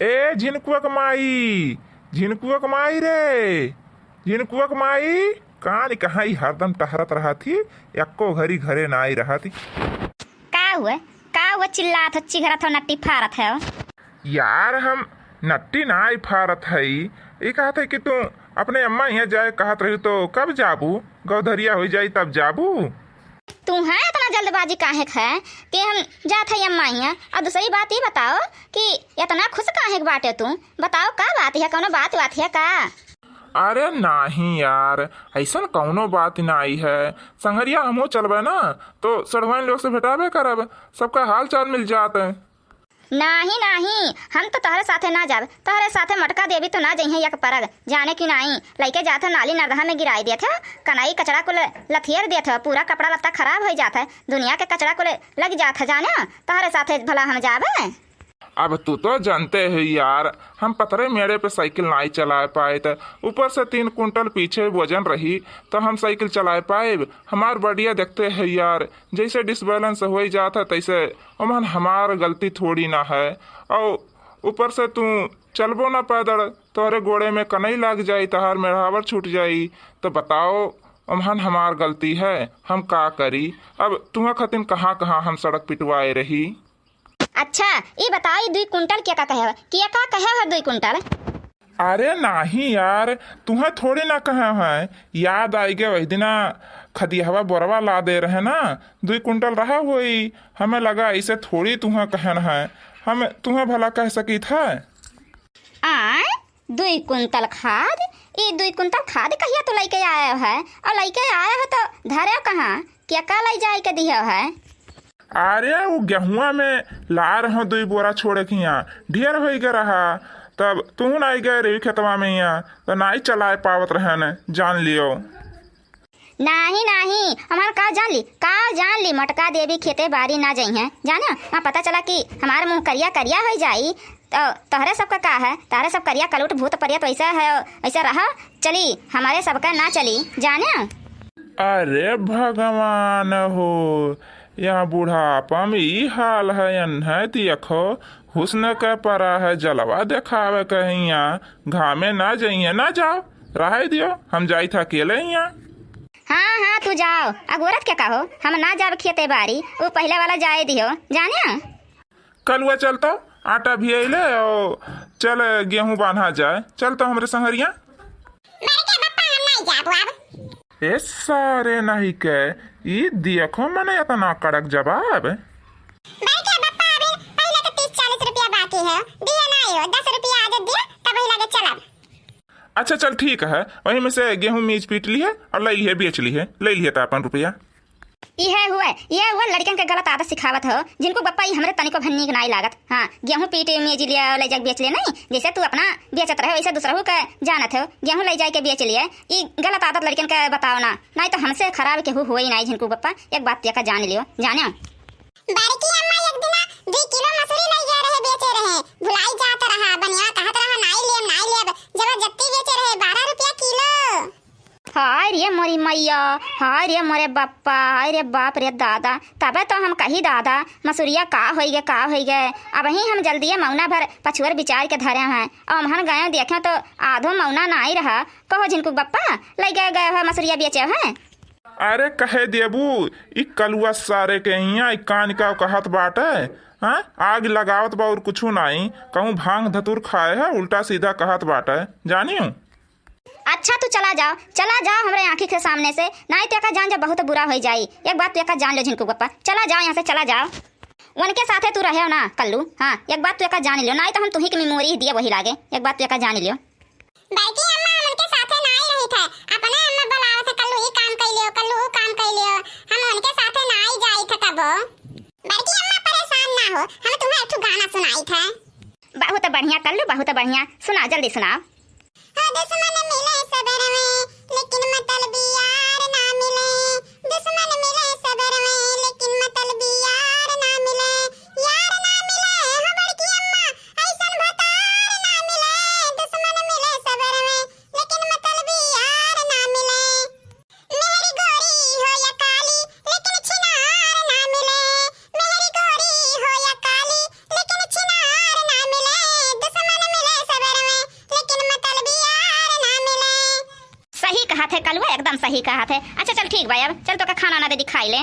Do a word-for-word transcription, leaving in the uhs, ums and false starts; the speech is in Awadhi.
ए झिनकुआ के माई, झिनकुआ के माई रे, झिनकुआ के माई, कान कहाँ ई हरदम टहरत रहत ही, एक्को घरी घरे नाई रहत ही। का हुआ? का हुआ चिल्लात हो, चिघरत हो, नट्टी फारत हो? यार हम नट्टी नाई फारत हई, ई कहत है कि तू अपने अम्मा यहाँ जाए कहत रही तो कब जाबू? गौधरिया हो जाई तब जाबू? तू है इतना जल्दबाजी काहे क है कि हम जात है अम्मा यहाँ? और दूसरी बात ये बताओ कि इतना खुश काहे क बाटे तू? बताओ का बात है, कौनो बात बात है का? अरे नाही यार, ऐसन कौनो बात नाई है। संगरिया हमहू चलबे ना तो सड़वाइन लोग से भेटाबे करब, सबका हाल चाल मिल जात है। नाही नाही, हम तो तोहरे साथे ना जाब, तोहरे साथे मोटका देवी तो ना जइहे एक परग, जाने की नाही, लइके जात है नाली नरदहा में गिराई देत है, कनाई कचड़ा कुल लथियर देत है, पूरा कपड़ा लत्ता खराब हो जात है, दुनिया के कचड़ा कुल लग जात है, जाने तोहरे साथे भला हम जाबे? अब तू तो जानते है यार, हम पतरे मेड़े पे साइकिल नाई चलाए पाए, त ऊपर से तीन कुंटल पीछे वजन रही, तो हम साइकिल चलाए पाएब? हमार बढ़िया देखते है यार, जैसे डिसबैलेंस हो जात है तैसे। ओमन हमार गलती थोड़ी ना है। और ऊपर से तू चलबो ना पैदल, तोहरे गोड़े में कनई लाग जाई, तहार मेढ़ावर छूट जाई। तो बताओ, ओमहन हमार गलती है, हम का करी? अब तुहा खातिन कहाँ कहाँ हम सड़क पिटवाए रही। अच्छा, ई बताओ, ई दुई कुंटल के का कहे हो? के का कहे हो दुई कुंटल? अरे नाही यार, तुहे थोड़ी ना कहे हैं, याद आइगे वही दिना खदिहवा बोरवा ला दे रहे ना, दुई कुंटल रहा होई, हमें लगा ऐसे थोड़ी तुहे कहन है, हम तुहे भला कह सकित है। आय, दुई कुंटल खाद? ई दुई कुंटल खाद कहिया तू लइके आयो है? और लइके आयो है तो धरे कहाँ? के का लइ जाए के दियो है? अरे, उ गेहुआ में ला रहो दुई बोरा छोड़े के हियाँ, ढेर होई गए रहा, तब तू ना आई गए रही खेतवा में हियाँ, तो नाई चलाए पावत रहन, जान लियो। नाही, नाही, हमार का जान ली, का जान ली, मोटका देवी खेते बारी ना जइहें, जाने, वहाँ पता चला कि हमार मुँह करिया करिया होइ जाई, तो तोहरे सबका का है, तोहरे सब करिया कलूट भूत प्रेत वैसा है, वैसा रहा, चली, हमारे सबका ना चली, जाने। अरे भगवान हो, यहाँ बुढ़ापा में ई हाल है, एन्हे देखो, हुस्न के परा है, जलवा देखावे के हियाँ, घामे ना जइहें, ना जाओ, रहे दियो, हम जाई था अकेले हियाँ। हाँ, हाँ, तू जाओ, अगोरत के कहो, हम ना जाब खेते बारी, उ पहले वाला जाए दियो, जाने। कलुआ चल तो, आटा भी अइले, और चल गेहूँ बान्हा जाए, चल तो हमरे संगरिया। बड़के पप्पा, हम नहीं जाब अब। ए सारे नहीं के, ई देखो मने इतना कड़क जवाब। बड़के पप्पा, अभी पहले के तीस चालीस रुपया बाकी है, दिए नहीं हो, दस रुपया आज दिए, तब वही लगे चलब। अच्छा चल ठीक है, वही में से गेहूँ मीज पीट लिहे और ले लिहे, बेच लिहे, ले लिहे तो अपन रुपया। इहे हुए, इहे हुए लड़कन के गलत आदत सिखावत हो, जिनको बप्पा ई हमरे तनिको भन नीक नाई लागत। हाँ, गेहूँ पीट मीज लिया, ले जाके बेच ले नहीं, जैसे तू अपना बेचत रहे, वैसे दूसरहू के जानत हो, गेहूँ ले जाके बेच लिए, ई गलत आदत लड़कन के बताओ ना, नहीं तो हमसे खराब केहू होई नाई झिनकू बप्पा, एक बात तेका जान लियो, जाने। बड़की अम्मा एक दिना दुई किलो मसूरी ले गए रहे, बेचे रहे, भुलाई जात रहा, बनिया कहत रहा, नाई लेब, नाई लेब, जबरदस्ती बेचे रहे, बारह रुपया किलो। हाय रे मोरी मैया, हाय रे मोरे बप्पा, हाय रे बाप रे दादा, तबे तो हम कही दादा, मसूरिया का होई गे, का होई गे। अबहीं हम जल्दिए मौना भर पछुअर बिचार के धरे हैं। अब हमहन गए देखे तो आधो मौना नाई रहा। कहो झिनकू बप्पा, लइ गए, गए हो मसूरिया बेचे हैं। अरे कहे देबू, ई कलुआ सारे के हियाँ ई कान का कहत बाटे, हाँ? आग लगावत बा और कुछु नाई, कहूँ भांग धतूर खाए है, उल्टा सीधा कहत बाटे, जानियो। अच्छा, तू चला जाओ, चला जाओ हमरे आँखी के सामने से, नाई तो एका जान जो बहुत बुरा होइ जाई। एक बात तो एका जान लो झिनकू बप्पा, चला जाओ यहाँ से, चला जाओ। उनके साथे तू रहे हो ना कल्लू, हाँ, एक बात तो एका जान लियो, नाई तो हम तुही के मेमोरी ही दिए वही लागे, एक बात तो एका जान लियो। बड़की अम्मा, हम उनके साथे नाई रही थे, अपने अम्मा बुलावत है, कल्लू ई काम कर लियो, कल्लू ऊ काम कर लियो, हम उनके साथे नाई जाई थे कबो। बड़की अम्मा परेशान ना हो, हम तुम्हें एक ठो गाना सुनाई थे। बहुत बढ़िया कल्लू, बहुत बढ़िया, सुना, जल्दी सुनाओ। हो दुश्मन मिले सबर में, लेकिन मतलबी यार ना मिले। दुश्मन मिले सबर में, लेकिन मतलबी यार ना मिले। यार ना मिले, हो बड़की अम्मा, ऐसन भतार ना मिले। दुश्मन मिले सबर में, लेकिन मतलबी यार ना मिले। मेहरी गोरी हो या काली, लेकिन छिनार ना मिले। मेहरी गोरी हो या काली, लेकिन छिनार ना मिले। दुश्मन कहत है कलुआ, एकदम सही कहत है। अच्छा चल ठीक बा, अब चल तोका खाना ना दे दी, खाई ले।